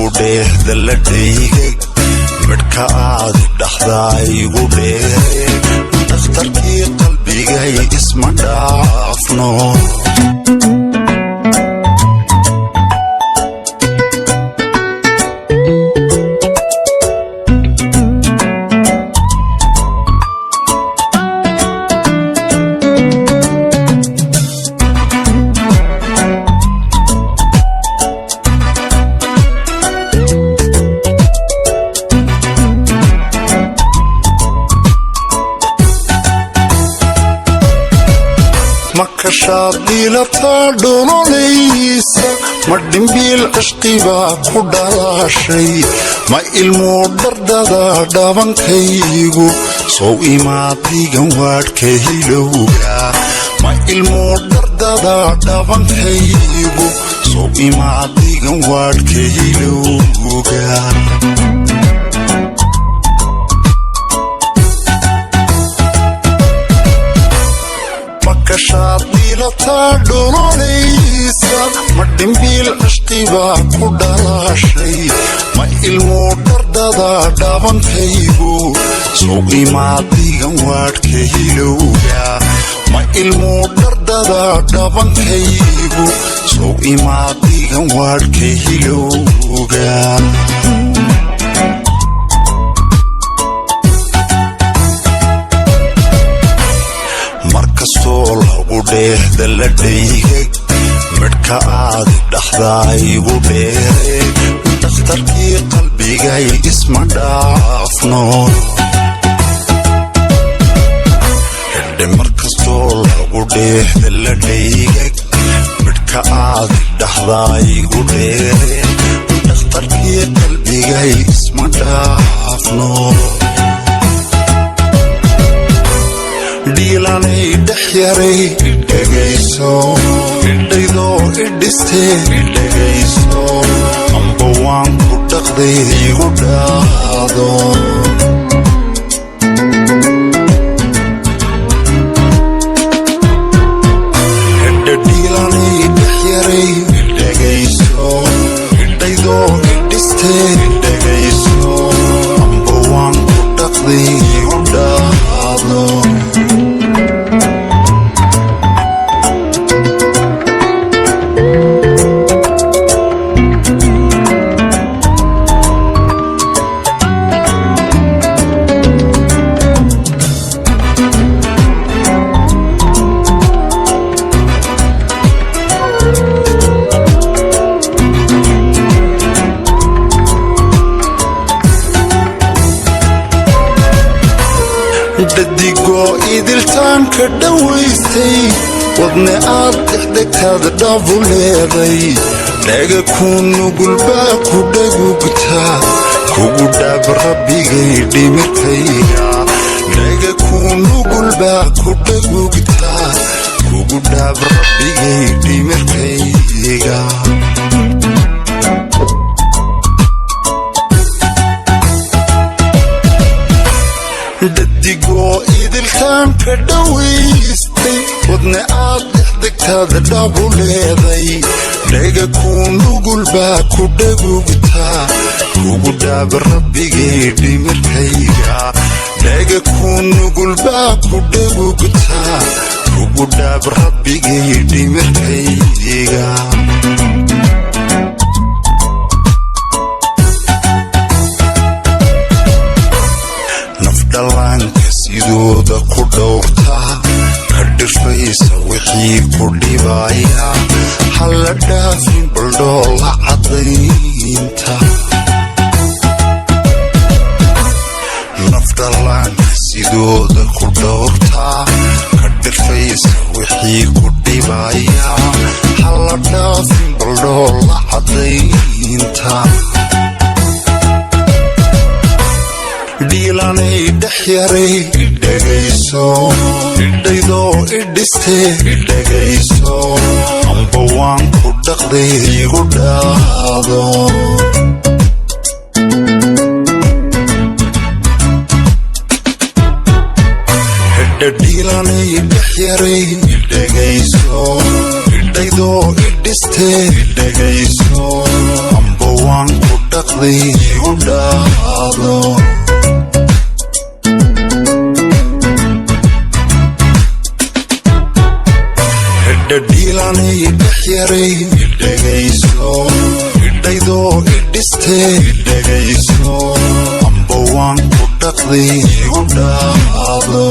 Lagu dheehda la dhaygag, midhka aadi dhaxdaa igu dheere. Dhakhtarkii qalbigay, isma dhaafno. Makashaad dhiilataa dhololaysa? Ma dhimbiil cishqibaa ku dhalaashay? Ma ilmuu dhardada dhabankaygu? Sow imaadigan waadhka hilowga. Ma ilmuu dhardada dhabankaygu? Sow imaadigan waadhka hilowga. Makashaad dhiilataa dhololaysa? Ma dhimbiil cishqibaa ku dhalaashay? Ma ilmuu dhardada dhabankaygu? Sow imaadigan waadhka hilowga. Ma ilmuu dhardada dhabankaygu? Sow imaadigan waadhka hilowga. Markastoo lagu dheehda la dhaygag, midhka aadi dhaxdaa igu dheere. Dhakhtarkii qalbigay, isma dhaafno. Hidhe, markastoo lagu dheehda la dhaygag, midhka aadi dhaxdaa igu dheere. Dhakhtarkii qalbigay, isma dhaafno. Dhiilanay dhex yaray, idhegayso. Idhaydoo idhistee, idhegayso. Amba waan ku dhaqday, igu dhaado. Hidha, dhiilanay dhex yaray, idhegayso. Idhaydoo idhistee, idhegayso. Amba waan ku dhaqday, igu dhaado. Dhadigoo idiltaanka dhowaystay, wadne aad dhexdhegtaad dhabu leeday. Dhaga kuu nugulbaa ku dhagugtaa, kugu dhaab rabbigay dhimirkayga. Dhaga kuu nugulbaa ku dhagugtaa, kugu dhaab rabbigay dhimirkayga. Dhadigoo idiltaanka dhowaystay, wadne aad dhexdegtaad dhabu leeday. Dhaga kuu nugulbaa ku dhagugtaa, kugu dhaab rabbigay dhimirkayga. Dhaga kuu nugulbaa ku dhagugtaa, kugu dhaab rabbigay dhimirkayga. Nafdhallaanka sidooda ku dhowrtaa, ka dhirfaysa wixii ku dhibaya. Hala dhaafin baldhoola caddaynta. Nafdhallaanka sidooda ku dhowrtaa, ka dhirfaysa wixii ku dhibaya. Hala dhaafin baldhoola caddaynta. Dhiilanay dhex yaray, idhegayso. Idhaydoo idhistee, idhegayso. Amba waan ku dhaqday, igu dhaado. Hidha, dhiilanay dhex yaray, idhegayso. Idhaydoo idhistee, idhegayso. Amba waan ku dhaqday. Dhaqday igu dhacdo. Hidhadhiilanay dhex yaray, idhegayso, idhaydoo idhistee, idhegayso, amba waan ku dhaqday igu dhacdo.